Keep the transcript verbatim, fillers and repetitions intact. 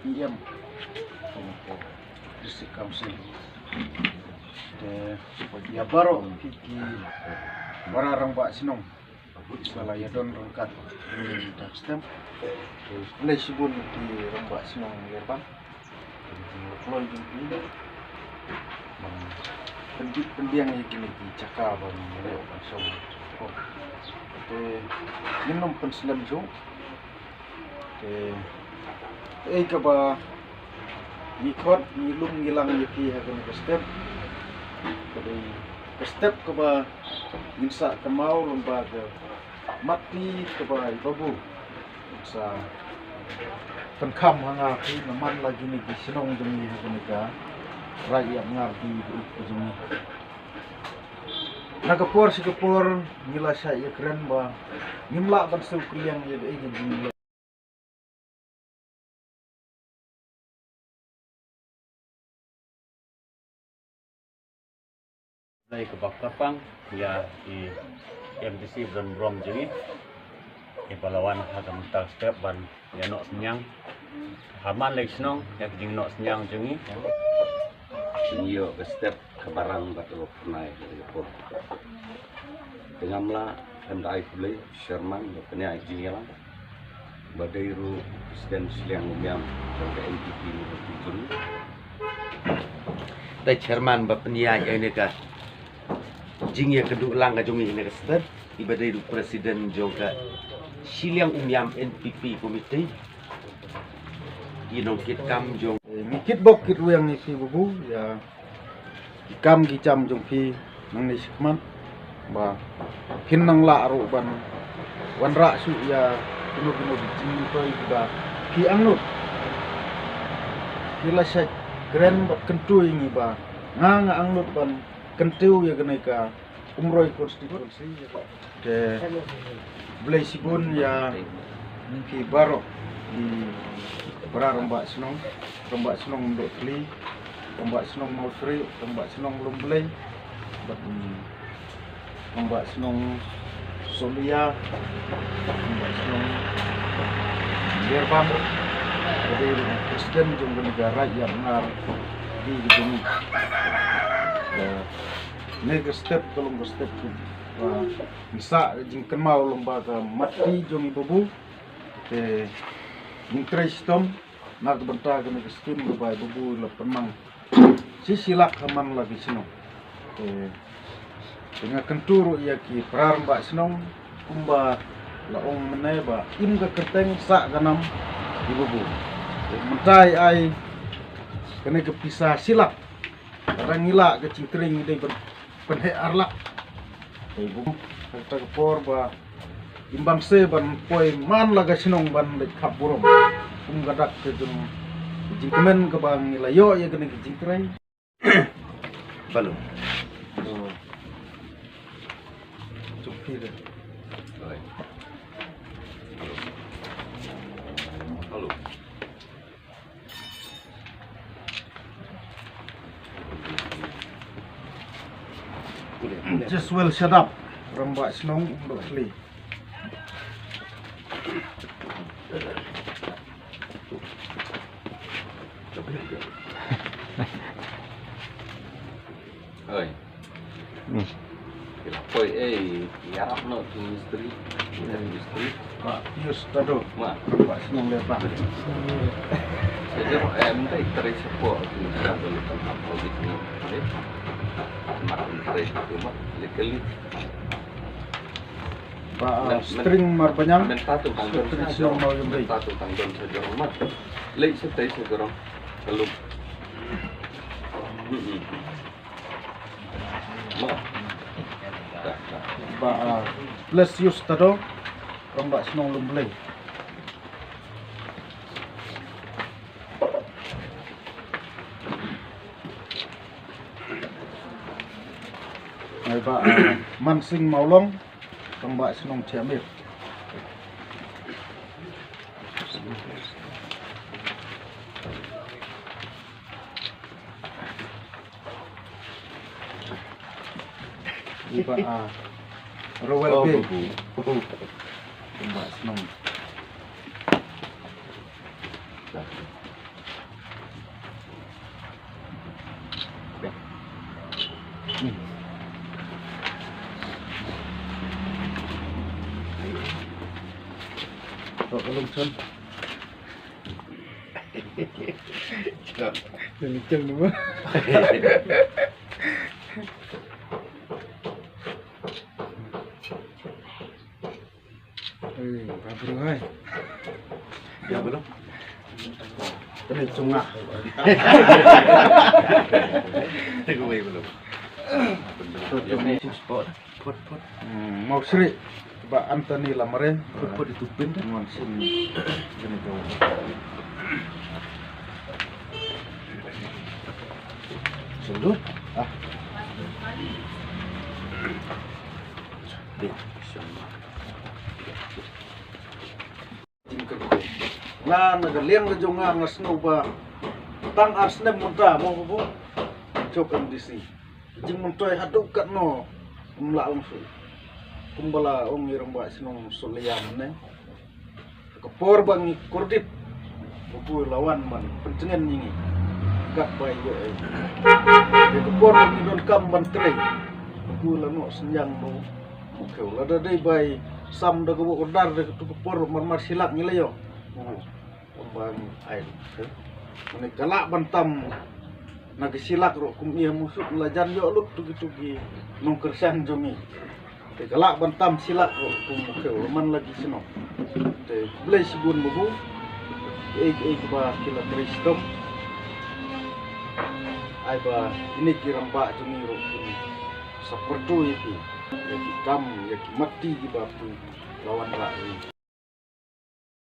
E M, District Council. Te ïa baroh phi ki para rangbah shnong, ba la ïadon ryngkat mynta ka step. Khublei shibun ki rangbah shnong Lerbang. Khublei jong phi. Ban pyndit pynbiang ïa kine ki jaka ban ïoh ban shong. Te ngin ym pynslem shuh. Te ei kaba ngi khot ngi lum ngi lang ïa phi ha kane ka step, ka dei ka step kaba ngin sa kynmaw lyngba ka mat kti kaba i Babu sa pynkham ha nga phi namar la kine ki shnong jong ngi ha kane ka Raid Ïap Ngar ki jong ngi. Na ka por sha ka por ngi la shah ïakren ba ngim lah ban siew kylliang ïa kaei ka jing Blei kaba kyrpang ïa i M D C ba don burom jong ngi, i ba la wan ha ka mynta step ban ïa noh synñiang ha man lei shnong ïa ka jingnoh synñiang jong ngi. Ngi ïoh ka step kaba rang bad kaba pynai ha ka por. Te ngam lah ban da ai khublei Chairman ba pynïaid jingïalang, ba dei ruh President Shiliang Umiam jong ka N P P Movement Region. Te Chairman ba pynïaid ïa kane ka jingïakynduh lang ka jong ngi ha kane ka step, i ba dei ruh President jong ka Shiliang Umiam N P P Committee. Ki nongkitkam jong, eh, ngi kitbok kitrwiang ïa phi Babu ïa ki kam ki jam jong phi nangne shakhmat, ba phin nang lah ruh ban wanrah shuh ïa kino kino ki jingmyntoi kiba phi angnud. Phi la shait kren bad kyntu ïa ngi ba nga nga angnud ban kyntiew ïa kane ka Umroi constituency. Te khublei shibun ïa phi baroh ki para rangbah shnong, rangbah shnong Mawdohthli, rangbah shnong Mawsri, rangbah shnong Lumblei, bad, mm, rangbah shnong Sohliya, rangbah shnong Lerbang, bad i President jong kane ka Raid Ïap Ngar ki jong ngi. Te ne ka step ka long ka step ka, ah, ngi sah ka jingkynmaw lyngba ka mat kti jong i Babu. Te ngin trei shitom na ka bynta kane ka skim kaba i Babu la pynmang shi shi lak ha man la ki shnong. Te, te nga kyntu ruh ïa ki para rangbah shnong kumba la ong mynne ba im ka kyrteng sah ka nam i Babu. Te mynta i ai kane ka pisa shi lak. Lada ngi lah ka jingtrei ngi dei ban pynheh ar lak. Te bun ha kata ka por ba im bang se ban poi man la ka shnong ban leit khap burom. Kum ka dak ka jong ka jingkmen kaba ngi la ïoh ïa kane ka jingtrei. Balu. Oh. Jong phi de. Oi. Hello. Hello. Jeswell Shadap, rangbah shnong Umdohthli. Oi. Hmm. Ki la poi, eh, ïarap noh ki mistri. Ki head mistri. Bah Pius Tado. Ma. Bah Shnong Lerbang. Jadi, eh, minta iterai support ki ka boleh tempat project ni. Eh. Mat iterai tu mat, lek kali. Bah, men, men, String Marbanyang. Men tatu tang don. String sa Shnong jorong. Marbanyang. Men tatu tang don sa jorong mat. Lek setai sa jorong. Kalau. Hmm, hmm. Bah, ah, Blesius Tado, rangbah shnong Lumblei. Ai bah, ah, Mansing Mawlong, rangbah shnong Thiahmir. Iba, ah, Rowel. Oh, Bey. Bey. Iba senang. Tok ka lum chun. Kenceng nama? Eh, baru hai. Ya, belum. Ini cungah. Tengok, belum. Tutup ni. Put, put. Hmm, mau sri ba Anthony Lamare. Put, put itu pin dah. Ngon sin. Gini tu. Sundut. Ah. Deh. Nga na ka liang ka jong nga nga sngew ba tang ar snem mynta mo ba bu jop M D C. Jingmyntoi haduh katno ym lah long shuh. Kumba la ong i rangbah shnong Suliam ne. Ka por ba ngi kordit, ba bu la wan ban pyntngen ïa ngi. Kat ba ïoh ei. Ïa ka por ba ngi donkam ban trei, ba bu la noh synñiang ba u Mukhew. Lada dei bai sam da kaba u order da katu ka por marmar shilak ngi la ïoh. Kumba ngi ai. Mane ka lah ban tam na ka shilak ruh kum i ha Mawsut la jan ïoh lut tu kitu ki nongkyrshan jong ngi. Te ka lah ban tam shilak ruh kum Mukhew man la ki shnong. Te Blei shibun ba bu ei ei ba ki la trei shitom. Ai ba ine ki rangbah jong ngi ruh kin sa pyrto ïa ki, ïa ki kam, ïa ki matti kiba phi la wanrah ïa ngi.